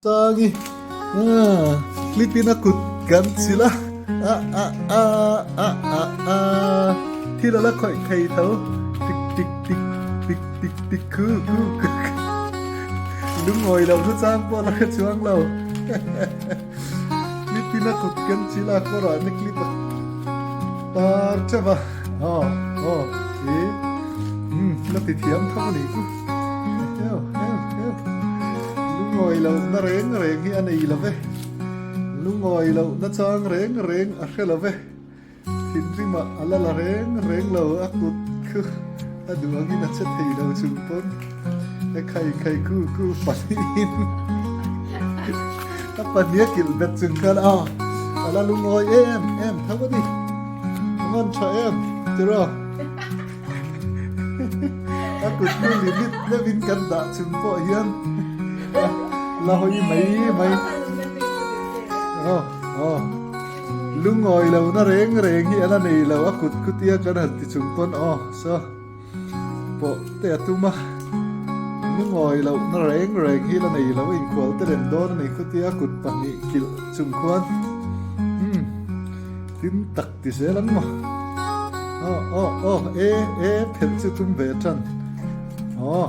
Sangi clip in a kut kan chilh a, a a a a a a thil a la khawih thei tho tik tik tik tik tik tik khu khu khu khu lungawi lo chu chang pawh la hre chuang lo clip in a kut kan chilh a kawrah te clip a tar teuh a aw aw ih umm la ti thiam tho a nih chu. Heuh heuh heuh lungawi loh na reng reng hi a nei lo ve lungawi loh na chang reng reng a hre lo ve thinrimah a la la reng reng lo a kut khu a duh angin a che thei lo chung pawn e khai khai khu khu pahnihin a pahnih a kilh bet chung khan a a la lungawi em em tho a ni a man tha em tiraw. A kut hnu limit deuhin kan dah chung pawh hian la hawi mai mai. Aw aw lungawi lo na reng reng hi a la nei lo a kut kutia kan han ti chung pawn aw so pawh te a tum a lungawi lo na reng reng hi la nei lo a inkhual te lem dawn a ni khutia kut pahnih kilh chung khuan umm tin tak Ti zel ang maw? Aw aw aw e e phelh chu tum ve tan. Aw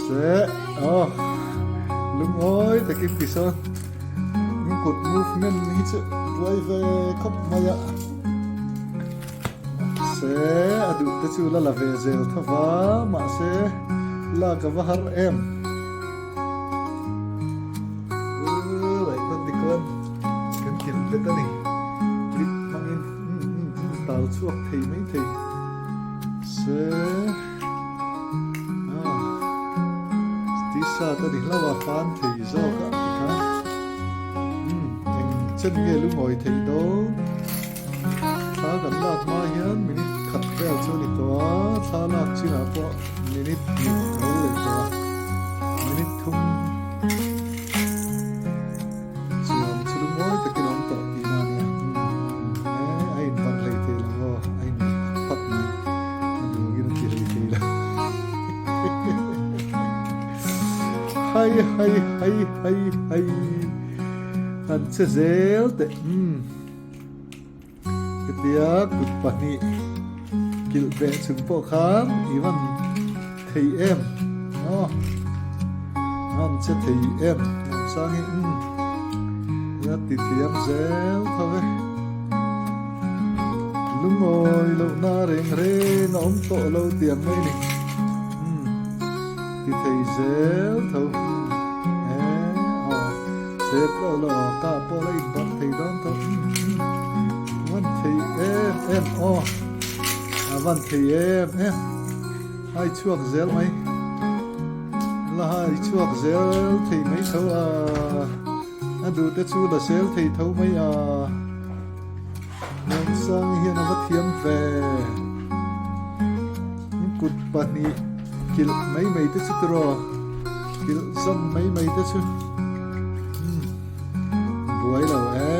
se aw lungawi takin ti sawn kut movement hi chu buai ve khawp mai a. Se a duh te chu la la ve zel tho va mahse lak a va har em. Kan kilh bet a ni. Clip hmangin tal chhuak thei mai thei se t-shirt a ni hlauh a fan thei zawk a tikhan eng chen nge lungawi theih dawn thla kan lak hma hian minute khat vel chu a ni tawh a thla lak chinah pawh minute hnih a lo leh tawh a minute thum. Chuan chu lungawi takin a awm tawh tihna a nia. E, a inban hlei thei lo aw, a in phak phak mai. A duangin a ti hlei thei lo. Hai hai hai hai hai. Han che zel teh. Umm. Hetia kut pahnih kilh beh chung pawh khan i van thei em aw van che thei em nuam sang hi umm la ti thiam zel tho e lungawi loh na reng reng a awm tawh lo tiang mai ni umm ti thei zel tho e aw Sep lo lo ka pawh la inbak thei dawn tawh van thei em em aw a van thei em em hai chhuak zel mai la hai chhuak zel thei mai tho a a duh te chu la sel thei tho mai a Nuamsang hian a va thiam ve kut pahnih kilh mai mai te chu tiraw kilh zawm mai mai te chu buai lo e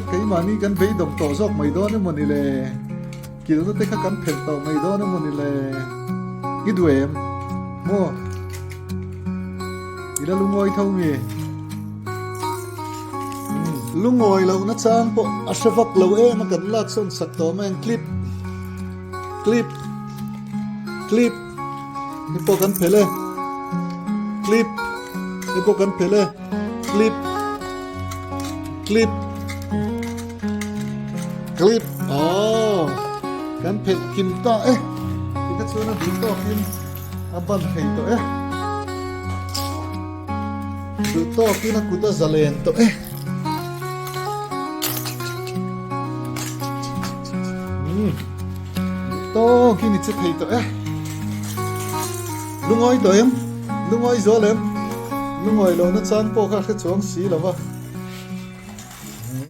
keimahni kan beidawng tawh zawk mai dawn emaw ni le kilhna te kha kan phelh tawh mai dawn emaw ni le i duh em maw i la lungawi tho mi. Lungawi lohna chang pawh a hre vak lo em a kan lak sawn sak tawh mai ang clip clip clip ni pawh kan phelh e clip ni pawh kan phelh e clip clip clip aww kan phelh kim ta e tikha chuan a duh tawkin a ban thei tawh e. Duh tawkin a kut a za len tawh e. Duh tawkin i che thei tawh e. Lungawi tawh em? Lungawi zual em? Lungawi lohna chan pawh kha hre chuang si lo va.